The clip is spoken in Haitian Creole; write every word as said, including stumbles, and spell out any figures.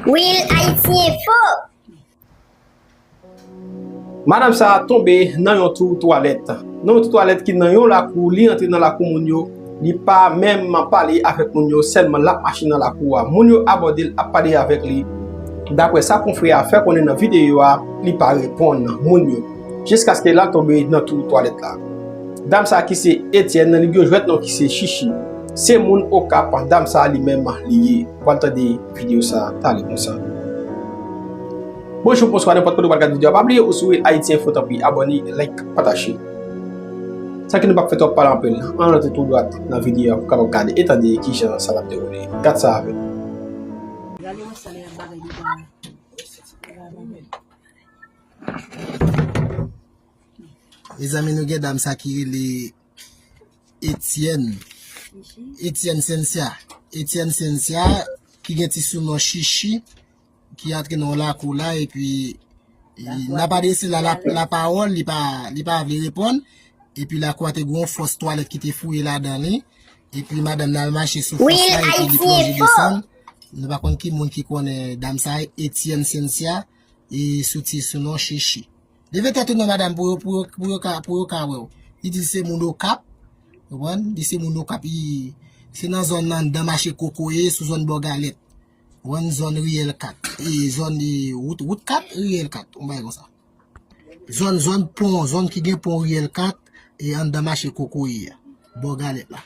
Real Haiti Info. Madanm sa a tonbe nan yon twou twalèt. Nan yon twou twalèt ki nan yon lakou, li antre nan lakou moun yo, li pa menm pale avèk moun yo, sèlman l ap mache nan lakou a. Moun yo abòde l, ap pale avèk li. Daprè sa konfrè a fè konnen nan videyo a, li pa reponn moun yo. Jiskaske l al tonbe nan twou twalèt la. Dam sa ki se Etienne, li gen yon jwèt non ki se Chichi. Se moun Okap, dam sa li menm li ye. W al tande videyo sa, talè konsa. Bonjou, bonswa, nenpòt kote w pral gade videyo a, pa bliye ou si Real Haiti Info, tanpri abòne, like, pataje. San ke nou p ap fè twòp pale anpil, ann antre tou dwat nan videyo a pou kapab gade e tande kijan sa t ap dewoule. Gad sa avè m. Gade yon sale yon bagay deja. Mezanmi, nou gen dam sa ki rele Etienne. Etienne Cynthia. Etienne Cynthia, ki gen ti sounon Chichi, ki antre nan lakou la, epi, e, n ap adrese la, la, lapawòl, li pa, li pa vle reponn, epi lakou a te gen yon fòs twalèt ki te fouye ladan li, epi madanm nan al mache sou fòs la, epi li plonje desann. Nou pa konn ki moun ki konnen dam sa, Etienne Cynthia, e sou ti sounon Chichi. Leve tèt ou non, madanm, pou yo, pou yo, pou yo ka, pou yo ka wè w. Li di se moun Okap. Konprann? Li se moun Okap. Li, se nan zòn nan, anndan mache Kokoye, sou zòn Bò Galèt. Konprann? Zòn Riyèl kat. E zòn, e, wout, wout kat, Riyèl kat. Yon bagay konsa. Zòn, zòn pon, zòn ki gen pon Riyèl kat, e anndan mache Kokoye a. Bò Galèt la.